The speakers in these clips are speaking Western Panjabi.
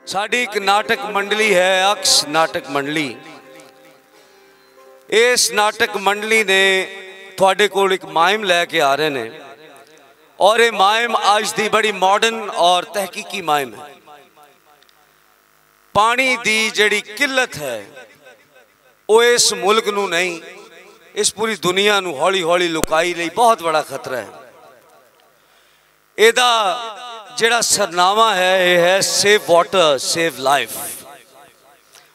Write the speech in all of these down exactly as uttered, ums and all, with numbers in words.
ساڈی اک ناٹک منڈلی ہے، اکس ناٹک منڈلی۔ اس ناٹک منڈلی نے تہاڈے کول اک مائم لے کے آ رہے نے، اور یہ مائم اج دی بڑی ماڈرن اور تحقیقی مائم ہے۔ پانی دی جڑی قلت ہے، وہ اس ملک نو نہیں، اس پوری دنیا نو ہولی ہولی لکائی لئی بہت بڑا خطرہ ہے۔ ایہدا جڑا سرناواں ہے، یہ ہے سیو واٹر سیو لائف۔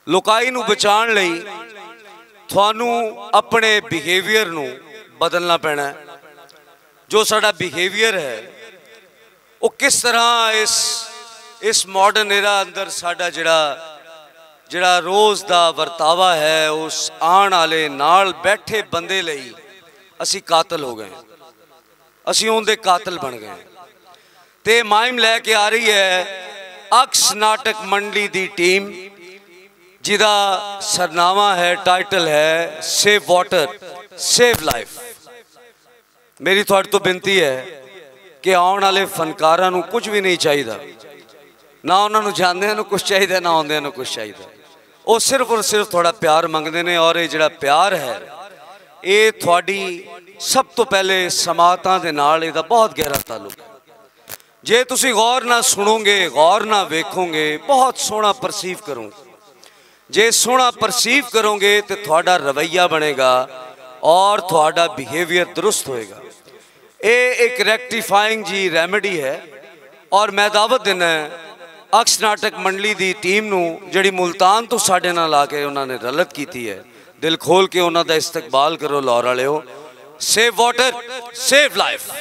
لوکائی نوں بچان لئی تھانوں اپنے بیہیویئر نوں بدلنا پینا ہے۔ جو ساڈا بیہیویئر ہے، وہ کس طرح اس اس ماڈرن ایرا اندر ساڈا جڑا جڑا روز دا ورتاوا ہے، اس آن والے نال بیٹھے بندے لئی اسی قاتل ہو گئے، اسی اون دے قاتل بن گئے۔ تے مائم لے کے آ رہی ہے اکس ناٹک منڈلی دی ٹیم، جدا سرناواں ہے، ٹائٹل ہے سیو واٹر سیو لائف۔ میری تھوڑے تو بنتی ہے کہ آن والے فنکاراں نوں کچھ بھی نہیں چاہیدا، نہ انہاں نوں جاندیاں نوں کچھ چاہیدا، نہ آندیاں نوں کچھ چاہیدا۔ وہ صرف اور صرف تھوڑا پیار منگدے نے، اور یہ جڑا پیار ہے، یہ تھوڑی سب تو پہلے سماعتاں دے نال یہ بہت گہرا تعلق ہے۔ جے تسی غور نہ سنو گے، غور نہ ویکھو گے، بہت سوہنا پرسیو کرو گے۔ جے سوہنا پرسیو کرو گے تے تھوڑا رویہ بنے گا اور تھوڑا بیہیویئر درست ہوئے گا۔ اے ایک ریکٹیفائنگ جی ریمیڈی ہے۔ اور میں دعوت دینا ہے اکس ناٹک منڈلی دی ٹیم نوں، جڑی ملتان تو ساڈے نال آ کے انہاں نے رلت کیتی ہے۔ دل کھول کے انہاں دا استقبال کرو لاہور والے ہو۔ Save water, save life.